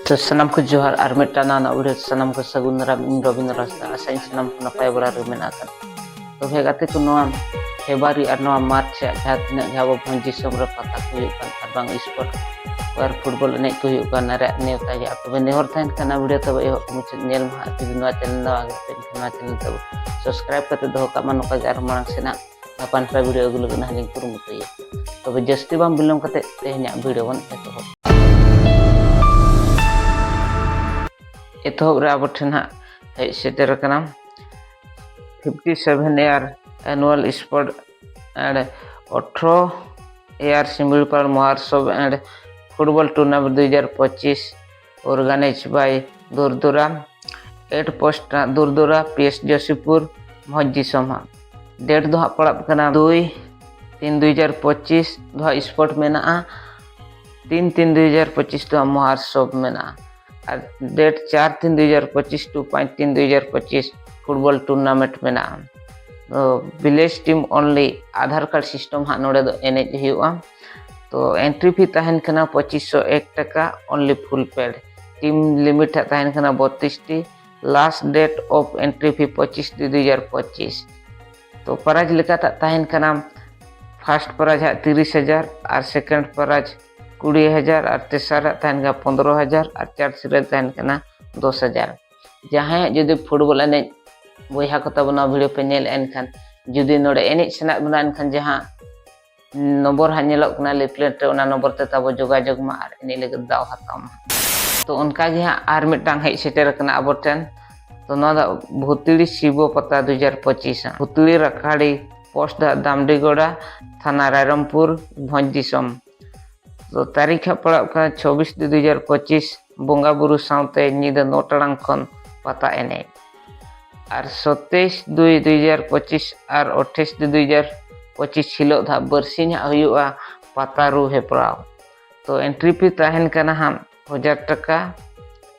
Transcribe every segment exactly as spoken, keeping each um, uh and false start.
ᱛᱚ ᱥᱟᱱᱟᱢ ᱠᱚ ᱡᱚᱦᱟᱨ, ᱟᱨ ᱢᱤᱫᱴᱟᱝ ᱱᱟᱣᱟ ᱱᱟᱜ video ᱥᱟᱱᱟᱢ ᱠᱚ ᱥᱟᱹᱜᱩᱱ ᱫᱟᱨᱟᱢ᱾ ᱤᱧ ᱨᱚᱵᱤᱱᱫᱨᱚ ᱦᱟᱸᱥᱫᱟ, ᱟᱥᱟᱧ ᱥᱟᱱᱟᱢ ᱠᱚ ᱱᱟᱯᱟᱭ ᱵᱟᱲᱟ ᱨᱮ ᱢᱮᱱᱟᱜ ᱟᱠᱟᱫ᱾ ᱛᱚᱵᱮ ᱜᱟᱛᱮ ᱠᱚ, ᱱᱚᱣᱟ February ᱟᱨ ᱱᱚᱣᱟ March ᱨᱮᱭᱟᱜ ᱡᱟᱦᱟᱸ ᱛᱤᱱᱟᱹᱜ ᱜᱮ ᱟᱵᱚ ᱵᱷᱚᱸᱡᱽ ᱫᱤᱥᱚᱢ ᱨᱮ ᱯᱟᱛᱟ ᱠᱚ ᱦᱩᱭᱩᱜ ᱠᱟᱱ ᱟᱨ ᱵᱟᱝ sport ᱟᱨ football ᱮᱱᱮᱡ ᱠᱚ ᱦᱩᱭᱩᱜ ᱠᱟᱱ, ᱚᱱᱟ ᱨᱮᱭᱟᱜ ᱱᱮᱣᱛᱟ ᱜᱮ᱾ ᱛᱚᱵᱮ ᱱᱮᱦᱚᱨ ᱛᱟᱦᱮᱱ ᱠᱟᱱᱟ video ᱛᱚᱵᱮ ᱮᱦᱚᱵ ᱠᱷᱚᱱ ᱢᱩᱪᱟᱹᱫ ᱧᱮᱞ ᱢᱟ ᱦᱟᱸᱜ᱾ ᱡᱩᱫᱤ ᱱᱚᱣᱟ channel ᱱᱟᱣᱟ ᱜᱮ ᱯᱮ ᱮᱱᱠᱷᱟᱱ ᱱᱚᱣᱟ channel ᱛᱟᱵᱚ subscribe ᱠᱟᱛᱮ ᱫᱚᱦᱚ ᱠᱟᱜ ᱢᱟ, ᱱᱚᱝᱠᱟ ᱜᱮ ᱟᱨ ᱢᱟᱲᱟᱝ ᱥᱮᱱᱟᱜ ᱱᱟᱯᱟᱭ ᱱᱟᱯᱟᱭ video ᱟᱹᱜᱩ ᱞᱟᱹᱜᱤᱫ ᱦᱟᱸᱜ ᱞᱤᱧ ᱠᱩᱨᱩᱢᱩᱴᱩᱭᱟ᱾ ᱛᱚᱵᱮ ᱡᱟᱹᱥᱛᱤ ᱵᱟᱝ ᱵᱤᱞᱚᱢ ᱠᱟᱛᱮ ᱛᱮᱦᱮᱧᱟᱜ video ᱵᱚᱱ ᱮᱛᱚᱦᱚᱵ᱾ ᱮᱛᱚᱦᱚᱵ ᱨᱮ ᱟᱵᱚ ᱴᱷᱮᱱ ᱦᱟᱸᱜ ᱦᱮᱡ ᱥᱮᱴᱮᱨ ᱟᱠᱟᱱᱟ fifty seven year annual sport and ᱟᱴᱷᱨᱚ year Similipal ᱢᱚᱦᱟᱨᱥᱚᱵ and football tournament ᱫᱩ ᱦᱟᱡᱟᱨ ᱯᱚᱸᱪᱤᱥ, organized by ᱫᱩᱨᱫᱩᱨᱟ, eight post ᱫᱩᱨᱫᱩᱨᱟ, PS Jashipur, ᱵᱷᱚᱸᱡᱽ ᱫᱤᱥᱚᱢ ᱦᱟᱸᱜ᱾ Date ᱫᱚ ᱦᱟᱸᱜ ᱯᱟᱲᱟᱜ ᱠᱟᱱᱟ ᱫᱩᱭ ᱛᱤᱱ ᱫᱩ ᱦᱟᱡᱟᱨ ᱯᱚᱸᱪᱤᱥ ᱫᱚ ᱦᱟᱸᱜ sport ᱢᱮᱱᱟᱜᱼᱟ, ᱛᱤᱱ ᱛᱤᱱ ᱫᱩ ᱦᱟᱡᱟᱨ ᱯᱚᱸᱪᱤᱥ ᱫᱚ ᱦᱟᱸᱜ ᱢᱚᱦᱟᱨᱥᱚᱵ ᱢᱮᱱᱟᱜᱼᱟ᱾ ᱟᱨ date ᱪᱟᱨ ᱛᱤᱱ ᱫᱩ ᱦᱟᱡᱟᱨ ᱯᱚᱸᱪᱤᱥ to ᱯᱟᱸᱪ ᱛᱤᱱ ᱫᱩ ᱦᱟᱡᱟᱨ ᱯᱚᱸᱪᱤᱥ football tournament ᱢᱮᱱᱟᱜᱼᱟ᱾ ᱛᱚ village team only, Aadhaar card system ᱦᱟᱸᱜ ᱱᱚᱰᱮ ᱫᱚ ᱮᱱᱮᱡ ᱦᱩᱭᱩᱜᱼᱟ᱾ ᱛᱚ entry fee ᱛᱟᱦᱮᱱ ᱠᱟᱱᱟ ᱯᱚᱸᱪᱤᱥ ᱥᱚ ᱮᱠ ᱴᱟᱠᱟ, only full paid᱾ Team limit ᱦᱟᱸᱜ ᱛᱟᱦᱮᱱ ᱠᱟᱱᱟ ᱵᱚᱛᱤᱥ T. Last date of entry fee ᱯᱚᱸᱪᱤᱥ ᱫᱩ ᱫᱩ ᱦᱟᱡᱟᱨ ᱯᱚᱸᱪᱤᱥ᱾ ᱛᱚ prize ᱞᱮᱠᱟᱛᱮ ᱛᱟᱦᱮᱱ ᱠᱟᱱᱟ first prize ᱦᱟᱸᱜ ᱛᱤᱨᱤᱥ ᱦᱟᱡᱟᱨ ᱟᱨ second prize ᱠᱩᱲᱤ ᱦᱟᱡᱟᱨ ᱟᱨ ᱛᱮᱥᱟᱨ ᱦᱟᱸᱜ ᱛᱟᱦᱮᱱ ᱠᱟᱱᱟ ᱯᱚᱱᱫᱽᱨᱚ ᱦᱟᱡᱟᱨ ᱟᱨ ᱪᱟᱨ ᱥᱤᱨᱟᱹ ᱛᱟᱦᱮᱱ ᱠᱟᱱᱟ ᱫᱚᱥ ᱦᱟᱡᱟᱨ᱾ ᱡᱟᱦᱟᱸᱭᱟᱜ ᱡᱩᱫᱤ football ᱮᱱᱮᱡ ᱵᱚᱭᱦᱟ ᱠᱚ ᱛᱟᱵᱚᱱᱟ video ᱯᱮ ᱧᱮᱞᱮᱫᱼᱟ, ᱮᱱᱠᱷᱟᱱ ᱡᱩᱫᱤ ᱱᱚᱰᱮ ᱮᱱᱮᱡ ᱥᱟᱱᱟᱭᱮᱫ ᱵᱚᱱᱟ, ᱮᱱᱠᱷᱟᱱ ᱡᱟᱦᱟᱸ number ᱦᱟᱸᱜ ᱧᱮᱞᱚᱜ ᱠᱟᱱᱟ leaflet ᱨᱮ, ᱚᱱᱟ number ᱛᱮ ᱛᱟᱵᱚ ᱡᱳᱜᱟᱡᱳᱜᱽ ᱢᱟ ᱟᱨ ᱮᱱᱮᱡ ᱞᱟᱹᱜᱤᱫ ᱫᱟᱣ ᱦᱟᱛᱟᱣ ᱢᱟ᱾ ᱛᱚ ᱚᱱᱠᱟ ᱜᱮ ᱦᱟᱸᱜ ᱟᱨ ᱢᱤᱫᱴᱟᱝ ᱦᱮᱡ ᱥᱮᱴᱮᱨ ᱟᱠᱟᱱᱟ ᱟᱵᱚ ᱴᱷᱮᱱ᱾ ᱛᱚ ᱱᱚᱣᱟ ᱫᱚ ᱵᱷᱩᱛᱲᱤ ᱥᱤᱵᱚ ᱯᱟᱛᱟ ᱫᱩ ᱦᱟᱡᱟᱨ ᱯᱚᱸᱪᱤᱥ ᱦᱟᱸᱜ᱾ ᱵᱷᱩᱛᱲᱤ ᱨᱟᱠᱷᱟᱲᱤ, post ᱫᱚ ᱦᱟᱸᱜ ᱫᱟᱢᱰᱤᱜᱚᱲᱟ, ᱛᱷᱟᱱᱟ ᱨᱟᱭᱨᱚᱝᱯᱩᱨ, ᱵᱷᱚᱸᱡᱽ ᱫᱤᱥᱚᱢ᱾ ᱛᱚ ᱛᱟᱹᱨᱤᱠᱷ ᱦᱟᱸᱜ ᱯᱟᱲᱟᱜ ᱠᱟᱱᱟ ᱪᱷᱚᱵᱵᱤᱥ ᱫᱩ ᱫᱩ ᱦᱟᱡᱟᱨ ᱯᱚᱸᱪᱤᱥ, ᱵᱚᱸᱜᱟ ᱵᱩᱨᱩ ᱥᱟᱶᱛᱮ ᱧᱤᱫᱟᱹ ᱱᱚ ᱴᱟᱲᱟᱝ ᱠᱷᱚᱱ ᱯᱟᱛᱟ ᱮᱱᱮᱡ᱾ ᱟᱨ ᱥᱟᱛᱟᱥ ᱫᱩᱭ ᱫᱩ ᱦᱟᱡᱟᱨ ᱯᱚᱸᱪᱤᱥ ᱟᱨ ᱟᱴᱷᱟᱥ ᱫᱩᱭ ᱫᱩ ᱦᱟᱡᱟᱨ ᱯᱚᱸᱪᱤᱥ ᱦᱤᱞᱳᱜ ᱫᱚ ᱦᱟᱸᱜ ᱵᱟᱨᱥᱤᱧ ᱦᱟᱸᱜ ᱦᱩᱭᱩᱜᱼᱟ ᱯᱟᱛᱟ ᱨᱩ ᱦᱮᱯᱨᱟᱣ᱾ ᱛᱚ entry fee ᱛᱟᱦᱮᱱ ᱠᱟᱱᱟ ᱦᱟᱸᱜ ᱦᱟᱡᱟᱨ ᱴᱟᱠᱟ,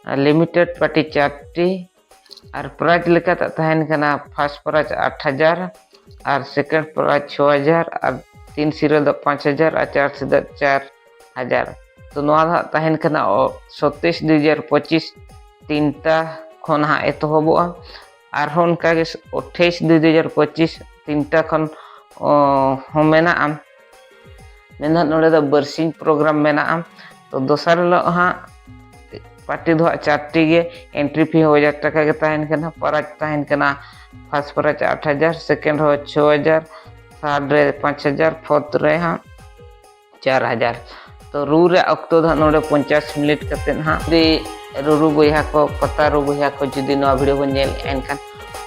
ᱟᱨ limited party ᱪᱟᱨᱴᱤ, ᱟᱨ prize ᱞᱮᱠᱟᱛᱮ ᱛᱟᱦᱮᱱ ᱠᱟᱱᱟ first prize ᱟᱴ ᱦᱟᱡᱟᱨ, ᱟᱨ second prize ᱪᱷᱚ ᱦᱟᱡᱟᱨ, ᱟᱨ ᱛᱤᱱ ᱥᱤᱨᱟᱹ ᱫᱚ ᱯᱟᱸᱪ ᱦᱟᱡᱟᱨ, ᱟᱨ ᱪᱟᱨ ᱥᱤᱨᱟᱹ ᱪᱟᱨ ᱦᱟᱡᱟᱨ᱾ ᱛᱚ ᱱᱚᱣᱟ ᱫᱚ ᱦᱟᱸᱜ ᱛᱟᱦᱮᱱ ᱠᱟᱱᱟ ᱥᱚᱛᱮᱭᱤᱥ ᱫᱩᱭ ᱦᱟᱡᱟᱨ ᱯᱚᱸᱪᱤᱥ ᱛᱤᱱᱴᱟ ᱠᱷᱚᱱ ᱦᱟᱸᱜ ᱮᱛᱚᱦᱚᱵᱚᱜᱼᱟ᱾ ᱟᱨᱦᱚᱸ ᱚᱱᱠᱟᱜᱮ ᱟᱴᱷᱟᱭᱤᱥ ᱫᱩᱭ ᱦᱟᱡᱟᱨ ᱯᱚᱸᱪᱤᱥ ᱛᱤᱱᱴᱟ ᱠᱷᱚᱱ ᱚ, ᱦᱚᱸ ᱢᱮᱱᱟᱜᱼᱟ᱾ ᱢᱮᱱᱫᱚ ᱱᱚᱰᱮ ᱫᱚ ᱵᱟᱨᱥᱤᱧ ᱯᱨᱳᱜᱨᱟᱢ ᱢᱮᱱᱟᱜᱼᱟ᱾ ᱛᱚ ᱫᱚᱥᱟᱨ ᱦᱤᱞᱳᱜ ᱦᱟᱸᱜ ᱯᱟᱨᱴᱤ ᱫᱚ ᱦᱟᱸᱜ ᱪᱟᱨᱴᱤ ᱜᱮ, ᱮᱱᱴᱨᱤ ᱯᱷᱤ ᱦᱚᱸ ᱦᱟᱡᱟᱨ ᱴᱟᱠᱟ ᱜᱮ ᱛᱟᱦᱮᱱ ᱠᱟᱱᱟ᱾ ᱯᱨᱟᱭᱤᱡᱽ ᱛᱟᱦᱮᱱ ᱠᱟᱱᱟ ᱯᱷᱟᱥᱴ ᱯᱨᱟᱭᱤᱡᱽ ᱟᱴ ᱦᱟᱡᱟᱨ, ᱥᱮᱠᱮᱱᱰ ᱦᱚᱸ ᱪᱷᱚ ᱦᱟᱡᱟᱨ, ᱛᱷᱟᱨᱰ ᱨᱮ ᱯᱟᱸᱪ ᱦᱟᱡᱟᱨ, ᱯᱷᱳᱨᱛᱷ ᱨᱮ ᱦᱟᱸᱜ ᱪᱟᱨ ᱦᱟᱡᱟᱨ᱾ ᱛᱚ ᱨᱩ ᱨᱮᱭᱟᱜ ᱚᱠᱛᱚ ᱫᱚ ᱦᱟᱸᱜ ᱱᱚᱰᱮ ᱯᱚᱧᱪᱟᱥ ᱢᱤᱱᱤᱴ ᱠᱟᱛᱮᱫ ᱦᱟᱸᱜ᱾ ᱡᱩᱫᱤ ᱨᱩᱨᱩ ᱵᱚᱭᱦᱟ ᱠᱚ, ᱯᱟᱛᱟ ᱨᱩ ᱵᱚᱭᱦᱟ ᱠᱚ ᱡᱩᱫᱤ ᱱᱚᱣᱟ ᱵᱷᱤᱰᱤᱭᱳ ᱵᱚᱱ ᱧᱮᱞᱮᱫᱼᱟ, ᱮᱱᱠᱷᱟᱱ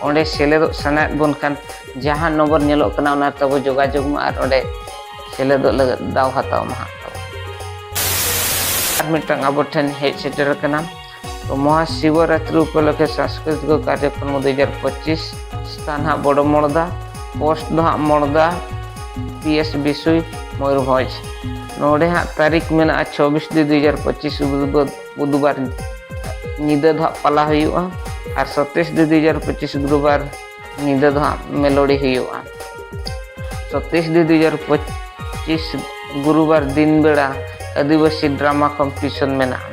ᱚᱸᱰᱮ ᱥᱮᱞᱮᱫᱚᱜ ᱥᱟᱱᱟᱭᱮᱫ ᱵᱚᱱ ᱠᱷᱟᱱ ᱡᱟᱦᱟᱸ ᱱᱚᱢᱵᱚᱨ ᱧᱮᱞᱚᱜ ᱠᱟᱱᱟ ᱚᱱᱟ ᱛᱟᱵᱚ ᱡᱳᱜᱟᱡᱳᱜᱽ ᱢᱟ ᱟᱨ ᱚᱸᱰᱮ ᱥᱮᱞᱮᱫᱚᱜ ᱞᱟᱹᱜᱤᱫ ᱫᱟᱣ ᱦᱟᱛᱟᱣ ᱢᱟ ᱦᱟᱸᱜ ᱛᱟᱵᱚ᱾ ᱟᱨ ᱢᱤᱫᱴᱟᱝ ᱟᱵᱚ ᱴᱷᱮᱱ ᱦᱮᱡ ᱥᱮᱴᱮᱨ ᱟᱠᱟᱱᱟ᱾ ᱛᱚ ᱢᱚᱦᱟ ᱥᱤᱵᱚᱨᱟᱛᱨᱤ ᱩᱯᱚᱞᱚᱠᱠᱷᱮ ᱥᱟᱝᱥᱠᱨᱤᱛᱤᱠ ᱠᱟᱨᱡᱚᱠᱨᱚᱢ ᱫᱩ ᱦᱟᱡᱟᱨ ᱯᱚᱸᱪᱤᱥ, ᱥᱛᱷᱟᱱ ᱦᱟᱸᱜ ᱵᱚᱲᱚ ᱢᱚᱲᱫᱟ, ᱯᱳᱥᱴ ᱫᱚ ᱦᱟᱸᱜ ᱢᱚᱲᱫᱟ, ᱯᱤ ᱮᱥ ᱵᱤᱥᱩᱭ, ᱢᱚᱭᱩᱨᱵᱷᱚᱸᱡᱽ᱾ ᱱᱚᱰᱮ ᱦᱟᱸᱜ ᱛᱟᱹᱨᱤᱠᱷ ᱢᱮᱱᱟᱜᱼᱟ ᱪᱷᱚᱵᱵᱤᱥ ᱫᱩᱭ ᱫᱩ ᱦᱟᱡᱟᱨ ᱯᱚᱸᱪᱤᱥ ᱵᱩᱫᱷᱵᱟᱨ, ᱵᱩᱫᱷᱵᱟᱨ ᱧᱤᱫᱟᱹ ᱫᱚ ᱦᱟᱸᱜ ᱯᱟᱞᱟ ᱦᱩᱭᱩᱜᱼᱟ, ᱟᱨ ᱥᱟᱛᱟᱥ ᱫᱩᱭ ᱫᱩ ᱦᱟᱡᱟᱨ ᱯᱚᱸᱪᱤᱥ ᱜᱩᱨᱩᱵᱟᱨ ᱧᱤᱫᱟᱹ ᱫᱚ ᱦᱟᱸᱜ ᱢᱮᱞᱳᱰᱤ ᱦᱩᱭᱩᱜᱼᱟ᱾ ᱥᱟᱛᱟᱥ ᱫᱩᱭ ᱫᱩ ᱦᱟᱡᱟᱨ ᱯᱚᱸᱪᱤᱥ ᱜᱩᱨᱩᱵᱟᱨ ᱫᱤᱱ ᱵᱮᱲᱟ ᱟᱹᱫᱤᱵᱟᱹᱥᱤ ᱰᱨᱟᱢᱟ ᱠᱚᱢᱯᱤᱴᱤᱥᱚᱱ ᱢᱮᱱᱟᱜᱼᱟ᱾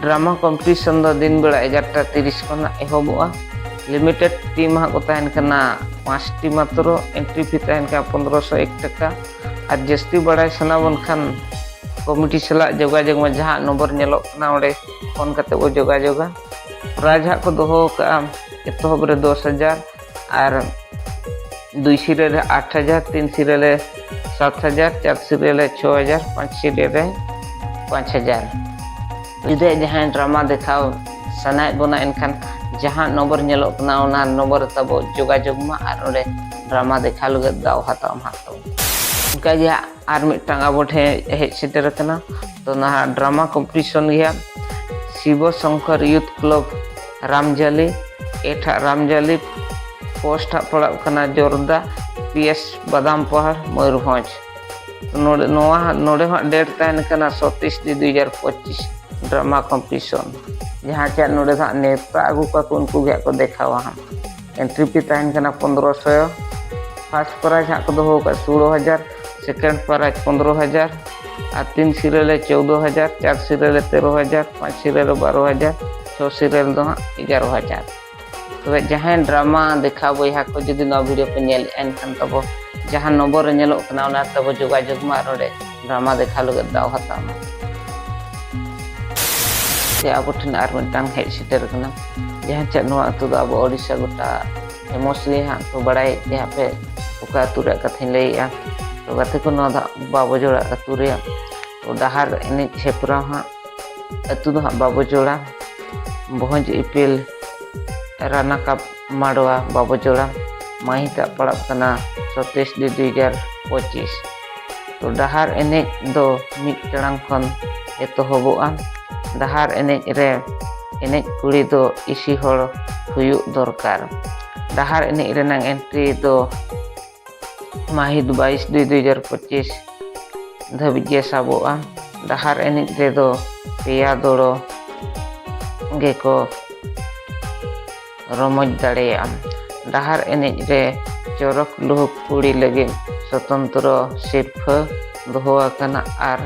ᱰᱨᱟᱢᱟ ᱠᱚᱢᱯᱤᱴᱤᱥᱚᱱ ᱫᱚ ᱫᱤᱱ ᱵᱮᱲᱟ ᱮᱜᱟᱨᱚᱴᱟ ᱛᱤᱨᱤᱥ ᱠᱷᱚᱱᱟᱜ ᱮᱦᱚᱵᱚᱜᱼᱟ᱾ ᱞᱤᱢᱤᱴᱮᱰ ᱴᱤᱢ ᱦᱟᱸᱜ ᱠᱚ ᱛᱟᱦᱮᱱ ᱠᱟᱱᱟ ᱯᱟᱸᱪᱴᱤ ᱢᱟᱛᱨᱚ᱾ ᱮᱱᱴᱨᱤ ᱯᱷᱤ ᱛᱟᱦᱮᱱ ᱠᱟᱱᱟ ᱯᱚᱱᱫᱽᱨᱚᱥᱚ ᱮᱠ ᱴᱟᱠᱟ᱾ ᱟᱨ ᱡᱟᱹᱥᱛᱤ ᱵᱟᱲᱟᱭ ᱥᱟᱱᱟ ᱵᱚᱱ ᱠᱷᱟᱱ ᱠᱚᱢᱤᱴᱤ ᱥᱟᱞᱟᱜ ᱡᱳᱜᱟᱡᱳᱜᱽ ᱢᱟ, ᱡᱟᱦᱟᱸ ᱱᱚᱢᱵᱚᱨ ᱧᱮᱞᱚᱜ ᱠᱟᱱᱟ ᱚᱸᱰᱮ ᱯᱷᱳᱱ ᱠᱟᱛᱮ ᱵᱚ ᱡᱳᱜᱟᱡᱳᱜᱟ᱾ ᱯᱨᱟᱭᱤᱡᱽ ᱦᱟᱸᱜ ᱠᱚ ᱫᱚᱦᱚ ᱟᱠᱟᱫᱼᱟ ᱮᱛᱚᱦᱚᱵ ᱨᱮ ᱫᱚᱥ ᱦᱟᱡᱟᱨ, ᱟᱨ ᱫᱩᱭ ᱥᱤᱨᱟᱹ ᱨᱮ ᱟᱴ ᱦᱟᱡᱟᱨ, ᱛᱤᱱ ᱥᱤᱨᱟᱹ ᱨᱮ ᱥᱟᱛ ᱦᱟᱡᱟᱨ, ᱪᱟᱨ ᱥᱤᱨᱟᱹ ᱨᱮ ᱪᱷᱚ ᱦᱟᱡᱟᱨ, ᱯᱟᱸᱪ ᱥᱤᱨᱟᱹ ᱨᱮ ᱯᱟᱸᱪ ᱦᱟᱡᱟᱨ᱾ ᱡᱩᱫᱤ ᱡᱟᱦᱟᱸᱭ ᱰᱨᱟᱢᱟ ᱫᱮᱠᱷᱟᱣ ᱥᱟᱱᱟᱭᱮᱫ ᱵᱚᱱᱟ, ᱮᱱᱠᱷᱟᱱ ᱡᱟᱦᱟᱸ ᱱᱚᱢᱵᱚᱨ ᱧᱮᱞᱚᱜ ᱠᱟᱱᱟ ᱚᱱᱟ ᱱᱚᱢᱵᱚᱨ ᱨᱮ ᱛᱟᱵᱚ ᱡᱳᱜᱟᱡᱳᱜᱽ ᱢᱟ ᱟᱨ ᱚᱸᱰᱮ ᱰᱨᱟᱢᱟ ᱫᱮᱠᱷᱟᱣ ᱞᱟᱹᱜᱤᱫ ᱫᱟᱣ ᱦᱟᱛᱟᱣ ᱢᱟ ᱦᱟᱸᱜ ᱛᱟᱵᱚ᱾ ᱚᱱᱠᱟᱜᱮ ᱦᱟᱸᱜ ᱟᱨ ᱢᱤᱫᱴᱟᱝ ᱟᱵᱚ ᱴᱷᱮᱱ ᱦᱮᱡ ᱥᱮᱴᱮᱨ ᱟᱠᱟᱱᱟ᱾ ᱛᱚ ᱱᱟᱦᱟᱜ ᱰᱨᱟᱢᱟ ᱠᱚᱢᱯᱤᱴᱤᱥᱚᱱ ᱜᱮ ᱦᱟᱸᱜ Shibo Shankar youth club Ramjali, at ᱦᱟᱸᱜ ᱨᱟᱢᱡᱟᱞᱤ, ᱯᱳᱥᱴ ᱦᱟᱸᱜ ᱯᱟᱲᱟᱜ ᱠᱟᱱᱟ ᱡᱳᱨᱫᱟ, ᱯᱤ ᱮᱥ ᱵᱟᱫᱟᱢ ᱯᱟᱦᱟᱲ, ᱢᱚᱭᱩᱨᱵᱷᱚᱸᱡᱽ᱾ ᱛᱚ ᱱᱚᱰᱮ, ᱱᱚᱣᱟ ᱦᱟᱸᱜ, ᱱᱚᱰᱮ ᱦᱚᱸ ᱦᱟᱸᱜ ᱰᱮᱴ ᱛᱟᱦᱮᱱ ᱠᱟᱱᱟ ᱥᱟᱛᱟᱥ ᱫᱩᱭ ᱫᱩ ᱦᱟᱡᱟᱨ ᱯᱚᱸᱪᱤᱥ, ᱰᱨᱟᱢᱟ ᱠᱚᱢᱯᱤᱴᱤᱥᱚᱱ, ᱡᱟᱦᱟᱸ ᱪᱮ ᱱᱚᱰᱮ ᱫᱚ ᱦᱟᱸᱜ ᱱᱮᱣᱛᱟ ᱟᱹᱜᱩ ᱠᱚᱣᱟ ᱠᱚ, ᱩᱱᱠᱩ ᱜᱮ ᱦᱟᱸᱜ ᱠᱚ ᱫᱮᱠᱷᱟᱣᱟ ᱦᱟᱸᱜ᱾ ᱮᱱᱴᱨᱤ ᱯᱷᱤ ᱛᱟᱦᱮᱱ ᱠᱟᱱᱟ ᱯᱚᱱᱫᱽᱨᱚᱥᱚ᱾ ᱯᱷᱟᱥᱴ ᱯᱨᱟᱭᱤᱡᱽ ᱦᱟᱸᱜ ᱠᱚ ᱫᱚᱦᱚ ᱟᱠᱟᱫ ᱥᱳᱞᱳ ᱦᱟᱡᱟᱨ, ᱥᱮᱠᱮᱱᱰ ᱯᱨᱟᱭᱤᱡᱽ ᱯᱚᱱᱫᱽᱨᱚ ᱦᱟᱡᱟᱨ, ᱟᱨ ᱛᱤᱱ ᱥᱤᱨᱤᱭᱟᱞ ᱨᱮ ᱪᱳᱫᱽᱫᱳ ᱦᱟᱡᱟᱨ, ᱪᱟᱨ ᱥᱤᱨᱤᱭᱟᱞ ᱨᱮ ᱛᱮᱨᱚ ᱦᱟᱡᱟᱨ, ᱯᱟᱸᱪ ᱥᱤᱨᱤᱭᱟᱞ ᱨᱮ ᱵᱟᱨᱚ ᱦᱟᱡᱟᱨ, ᱪᱷᱚ ᱥᱤᱨᱤᱭᱟᱞ ᱫᱚ ᱦᱟᱸᱜ ᱮᱜᱟᱨᱚ ᱦᱟᱡᱟᱨ᱾ ᱛᱚᱵᱮ ᱡᱟᱦᱟᱸᱭ ᱰᱨᱟᱢᱟ ᱫᱮᱠᱷᱟᱣ ᱵᱚᱭᱦᱟ ᱠᱚ ᱡᱩᱫᱤ ᱱᱚᱣᱟ ᱵᱷᱤᱰᱤᱭᱳ ᱯᱮ ᱧᱮᱞᱮᱫᱼᱟ, ᱮᱱᱠᱷᱟᱱ ᱛᱟᱵᱚ ᱡᱟᱦᱟᱸ ᱱᱚᱢᱵᱚᱨ ᱨᱮ ᱧᱮᱞᱚᱜ ᱠᱟᱱᱟ, ᱚᱱᱟ ᱛᱟᱵᱚ ᱡᱳᱜᱟᱡᱳᱜᱽ ᱢᱟ ᱟᱨ ᱚᱸᱰᱮ ᱰᱨᱟᱢᱟ ᱫᱮᱠᱷᱟᱣ ᱞᱟᱹᱜᱤᱫ ᱫᱟᱣ ᱦᱟᱛᱟᱣ ᱢᱟ᱾ ᱥᱮ ᱟᱵᱚ ᱴᱷᱮᱱ ᱟᱨ ᱢᱤᱫᱴᱟᱝ ᱦᱮᱡ ᱥᱮᱴᱮᱨ ᱠᱟᱱᱟ, ᱡᱟᱦᱟᱸ ᱪᱮᱫ ᱱᱚᱣᱟ ᱟᱹᱛᱩ ᱫᱚ ᱟᱵᱚ ᱳᱰᱤᱥᱟ ᱜᱚᱴᱟ ᱯᱷᱮᱢᱚᱥ ᱜᱮ ᱦᱟᱸᱜ ᱠᱚ ᱵᱟᱲᱟᱭ ᱜᱮ ᱦᱟᱸᱜ ᱯᱮ ᱚᱠᱟ ᱟᱹᱛᱩ ᱨᱮᱭᱟᱜ ᱠᱟᱛᱷᱟᱧ ᱞᱟᱹᱭᱮᱜᱼᱟ᱾ ᱛᱚ ᱜᱟᱛᱮ ᱠᱚ, ᱱᱚᱣᱟ ᱫᱚ ᱦᱟᱸᱜ ᱵᱟᱵᱚᱡᱚᱲᱟ ᱟᱹᱛᱩ ᱨᱮᱭᱟᱜ᱾ ᱛᱚ ᱰᱟᱦᱟᱨ ᱮᱱᱮᱡ ᱦᱮᱯᱨᱟᱣ ᱦᱟᱸᱜ ᱟᱹᱛᱩ ᱫᱚ ᱦᱟᱸᱜ ᱵᱟᱵᱚᱡᱚᱲᱟ, ᱵᱷᱚᱸᱡᱽ ᱤᱯᱤᱞ ᱨᱟᱱᱟᱠᱟᱵ ᱢᱟᱰᱣᱟ ᱵᱟᱵᱚᱡᱚᱲᱟ, ᱢᱟᱹᱦᱤᱛᱟᱜ ᱯᱟᱲᱟᱜ ᱠᱟᱱᱟ ᱥᱟᱛᱟᱥ ᱰᱤ ᱫᱩᱭ ᱦᱟᱡᱟᱨ ᱯᱚᱸᱪᱤᱥ᱾ ᱛᱚ ᱰᱟᱦᱟᱨ ᱮᱱᱮᱡ ᱫᱚ ᱢᱤᱫ ᱴᱟᱲᱟᱝ ᱠᱷᱚᱱ ᱮᱛᱚᱦᱚᱵᱚᱜᱼᱟ᱾ ᱰᱟᱦᱟᱨ ᱮᱱᱮᱡ ᱨᱮ ᱮᱱᱮᱡ ᱠᱩᱲᱤ ᱫᱚ ᱤᱥᱤ ᱦᱚᱲ ᱦᱩᱭᱩᱜ ᱫᱚᱨᱠᱟᱨ᱾ ᱰᱟᱦᱟᱨ ᱮᱱᱮᱡ ᱨᱮᱱᱟᱜ ᱮᱱᱴᱨᱤ ᱫᱚ ᱢᱟᱹᱦᱤᱛ ᱵᱟᱭᱤᱥ ᱫᱩᱭ ᱫᱩᱭ ᱦᱟᱡᱟᱨ ᱯᱚᱸᱪᱤᱥ ᱫᱷᱟᱹᱵᱤᱡ ᱜᱮ ᱥᱟᱵᱚᱜᱼᱟ᱾ ᱰᱟᱦᱟᱨ ᱮᱱᱮᱡ ᱨᱮᱫᱚ ᱯᱮᱭᱟ ᱫᱚᱲᱚ ᱜᱮᱠᱚ ᱨᱚᱢᱚᱡᱽ ᱫᱟᱲᱮᱭᱟᱜᱼᱟ᱾ ᱰᱟᱦᱟᱨ ᱮᱱᱮᱡ ᱨᱮ ᱪᱚᱨᱚᱠ ᱞᱩᱦᱩᱠ ᱠᱩᱲᱤ ᱞᱟᱹᱜᱤᱫ ᱥᱚᱛᱚᱱᱛᱨᱚ ᱥᱤᱨᱯᱷᱟᱹ ᱫᱚᱦᱚ ᱟᱠᱟᱱᱟ ᱟᱨ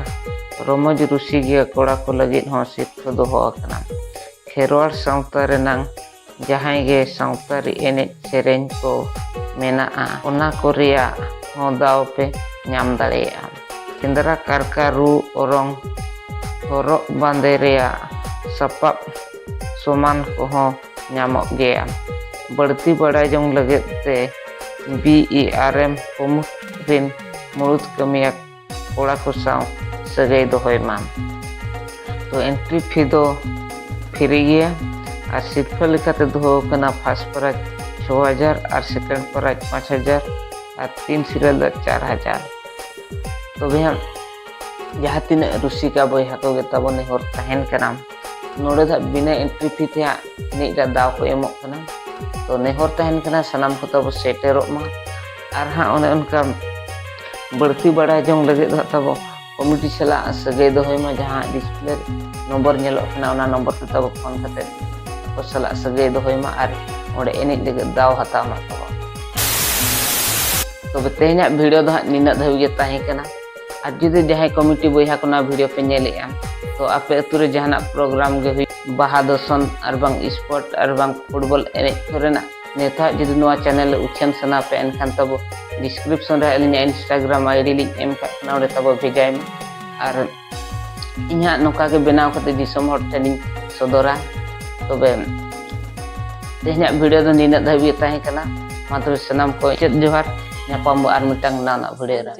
ᱨᱚᱢᱚᱡᱽ ᱨᱩᱥᱤᱠᱤᱭᱟᱹ ᱠᱚᱲᱟ ᱠᱚ ᱞᱟᱹᱜᱤᱫ ᱦᱚᱸ ᱥᱤᱨᱯᱷᱟᱹ ᱫᱚᱦᱚ ᱟᱠᱟᱱᱟ᱾ ᱠᱷᱮᱨᱣᱟᱲ ᱥᱟᱶᱛᱟ ᱨᱮᱱᱟᱝ ᱡᱟᱦᱟᱸᱭ ᱜᱮ ᱥᱟᱶᱛᱟᱨᱤ ᱮᱱᱮᱡ ᱥᱮᱨᱮᱧ ᱠᱚ ᱢᱮᱱᱟᱜᱼᱟ, ᱚᱱᱟ ᱠᱚ ᱨᱮᱭᱟᱜ ᱦᱚᱸ ᱫᱟᱣ ᱯᱮ ᱧᱟᱢ ᱫᱟᱲᱮᱭᱟᱜᱼᱟ᱾ ᱥᱮᱸᱫᱽᱨᱟ ᱠᱟᱨᱠᱟ, ᱨᱩ ᱚᱨᱚᱝ, ᱦᱚᱨᱚᱜ ᱵᱟᱸᱫᱮ ᱨᱮᱭᱟᱜ ᱥᱟᱯᱟᱵ ᱥᱚᱢᱟᱱ ᱠᱚᱦᱚᱸ ᱧᱟᱢᱚᱜ ᱜᱮᱭᱟ᱾ ᱵᱟᱹᱲᱛᱤ ᱵᱟᱲᱟᱭ ᱡᱚᱝ ᱞᱟᱹᱜᱤᱫ ᱛᱮ ᱵᱤ ᱤ ᱟᱨ ᱮᱢ ᱠᱩᱢᱩᱴ ᱨᱤᱱ ᱢᱩᱲᱩᱫ ᱠᱟᱹᱢᱤᱭᱟᱹ ᱠᱚᱲᱟ ᱠᱚ ᱥᱟᱶ ᱥᱟᱹᱜᱟᱹᱭ ᱫᱚᱦᱚᱭ ᱢᱟ᱾ ᱛᱚ ᱮᱱᱴᱨᱤ ᱯᱷᱤ ᱫᱚ ᱯᱷᱨᱤ ᱜᱮᱭᱟ ᱟᱨ ᱥᱤᱨᱯᱷᱟᱹ ᱞᱮᱠᱟᱛᱮ ᱫᱚᱦᱚ ᱟᱠᱟᱱᱟ ᱯᱷᱟᱥᱴ ᱯᱨᱟᱭᱤᱡᱽ ᱪᱷᱚ ᱦᱟᱡᱟᱨ ᱟᱨ ᱥᱮᱠᱮᱱᱰ ᱯᱨᱟᱭᱤᱡᱽ ᱯᱟᱸᱪ ᱦᱟᱡᱟᱨ ᱟᱨ ᱛᱤᱱ ᱥᱤᱨᱤᱭᱟᱞ ᱫᱚ ᱪᱟᱨ ᱦᱟᱡᱟᱨ᱾ ᱛᱚᱵᱮ ᱦᱟᱸᱜ ᱡᱟᱦᱟᱸ ᱛᱤᱱᱟᱹᱜ ᱨᱩᱥᱤᱠᱟ ᱵᱚᱭᱦᱟ ᱠᱚᱜᱮ ᱛᱟᱵᱚ ᱱᱮᱦᱚᱨ ᱛᱟᱦᱮᱱ ᱠᱟᱱᱟ, ᱱᱚᱰᱮ ᱫᱚ ᱦᱟᱸᱜ ᱵᱤᱱᱟᱹ ᱮᱱᱴᱨᱤ ᱯᱷᱤ ᱛᱮ ᱦᱟᱸᱜ ᱮᱱᱮᱡ ᱨᱮᱭᱟᱜ ᱫᱟᱣ ᱠᱚ ᱮᱢᱚᱜ ᱠᱟᱱᱟ᱾ ᱛᱚ ᱱᱮᱦᱚᱨ ᱛᱟᱦᱮᱱ ᱠᱟᱱᱟ ᱥᱟᱱᱟᱢ ᱠᱚ ᱛᱟᱵᱚ ᱥᱮᱴᱮᱨᱚᱜ ᱢᱟ᱾ ᱟᱨ ᱦᱟᱸᱜ ᱚᱱᱮ ᱚᱱᱠᱟ ᱵᱟᱹᱲᱛᱤ ᱵᱟᱲᱟᱭ ᱡᱚᱝ ᱞᱟᱹᱜᱤᱫ ᱫᱚ ᱦᱟᱸᱜ ᱛᱟᱵᱚ ᱠᱚᱢᱤᱴᱤ ᱥᱟᱞᱟᱜ ᱥᱟᱹᱜᱟᱹᱭ ᱫᱚᱦᱚᱭ ᱢᱟ᱾ ᱡᱟᱦᱟᱸ ᱰᱤᱥᱯᱞᱮ ᱱᱚᱢᱵᱚᱨ ᱧᱮᱞᱚᱜ ᱠᱟᱱᱟ, ᱚᱱᱟ ᱱᱚᱢᱵᱚᱨ ᱛᱮ ᱛᱟᱵᱚ ᱯᱷᱳᱱ ᱠᱟᱛᱮ ᱟᱠᱚ ᱥᱟᱞᱟᱜ ᱥᱟᱹᱜᱟᱹᱭ ᱫᱚᱦᱚᱭ ᱢᱟ ᱟᱨ ᱚᱸᱰᱮ ᱮᱱᱮᱡ ᱞᱟᱹᱜᱤᱫ ᱫᱟᱣ ᱦᱟᱛᱟᱣ ᱢᱟ ᱛᱟᱵᱚ᱾ ᱛᱚᱵᱮ ᱛᱮᱦᱮᱧᱟᱜ ᱵᱷᱤᱰᱤᱭᱳ ᱫᱚ ᱦᱟᱸᱜ ᱱᱤᱱᱟᱹᱜ ᱫᱷᱟᱹᱵᱤᱡ ᱜᱮ ᱛᱟᱦᱮᱸ ᱠᱟᱱᱟ᱾ ᱟᱨ ᱡᱩᱫᱤ ᱡᱟᱦᱟᱸᱭ ᱠᱚᱢᱤᱴᱤ ᱵᱚᱭᱦᱟ ᱠᱚ ᱱᱚᱣᱟ ᱵᱷᱤᱰᱤᱭᱳ ᱯᱮ ᱧᱮᱞᱮᱫᱼᱟ, ᱛᱚ ᱟᱯᱮ ᱟᱹᱛᱩ ᱨᱮ ᱡᱟᱦᱟᱱᱟᱜ ᱯᱨᱳᱜᱨᱟᱢ ᱜᱮ ᱦᱩᱭᱩᱜ, ᱵᱟᱦᱟ ᱫᱚᱥᱚᱱ ᱟᱨ ᱵᱟᱝ ᱥᱯᱳᱨᱴ ᱟᱨ ᱵᱟᱝ ᱯᱷᱩᱴᱵᱚᱞ ᱮᱱᱮᱡ ᱠᱚᱨᱮᱱᱟᱜ ᱱᱮᱣᱛᱟ ᱡᱩᱫᱤ ᱱᱚᱣᱟ ᱪᱮᱱᱮᱞ ᱨᱮ ᱩᱪᱷᱟᱹᱱ ᱥᱟᱱᱟ ᱯᱮ, ᱮᱱᱠᱷᱟᱱ ᱛᱟᱵᱚ ᱰᱤᱥᱠᱨᱤᱯᱥᱚᱱ ᱨᱮ ᱟᱹᱞᱤᱧᱟᱜ ᱤᱱᱥᱴᱟᱜᱨᱟᱢ ᱟᱭᱰᱤ ᱞᱤᱧ ᱮᱢ ᱠᱟᱜ ᱠᱟᱱᱟ, ᱚᱸᱰᱮ ᱛᱟᱵᱚ ᱵᱷᱮᱡᱟᱭ ᱢᱮ᱾ ᱟᱨ ᱤᱧ ᱦᱟᱸᱜ ᱱᱚᱝᱠᱟ ᱜᱮ ᱵᱮᱱᱟᱣ ᱠᱟᱛᱮ ᱫᱤᱥᱚᱢ ᱦᱚᱲ ᱴᱷᱮᱱᱤᱧ ᱥᱚᱫᱚᱨᱟ᱾ ᱛᱚᱵᱮ ᱛᱮᱦᱮᱧᱟᱜ ᱵᱷᱤᱰᱤᱭᱳ ᱫᱚ ᱱᱤᱱᱟᱹᱜ ᱫᱷᱟᱹᱵᱤᱡ ᱜᱮ ᱛᱟᱦᱮᱸ ᱠᱟᱱᱟ᱾ ᱢᱟ ᱛᱚᱵᱮ ᱥᱟᱱᱟᱢ ᱠᱚ ᱢᱩᱪᱟᱹᱫ ᱡᱚᱦᱟᱨ, ᱧᱟᱯᱟᱢ ᱵᱚ ᱟᱨ ᱢᱤᱫᱴᱟᱝ ᱱᱟᱣᱟᱱᱟᱜ ᱵᱷᱤᱰᱤᱭᱳ ᱨᱮ᱾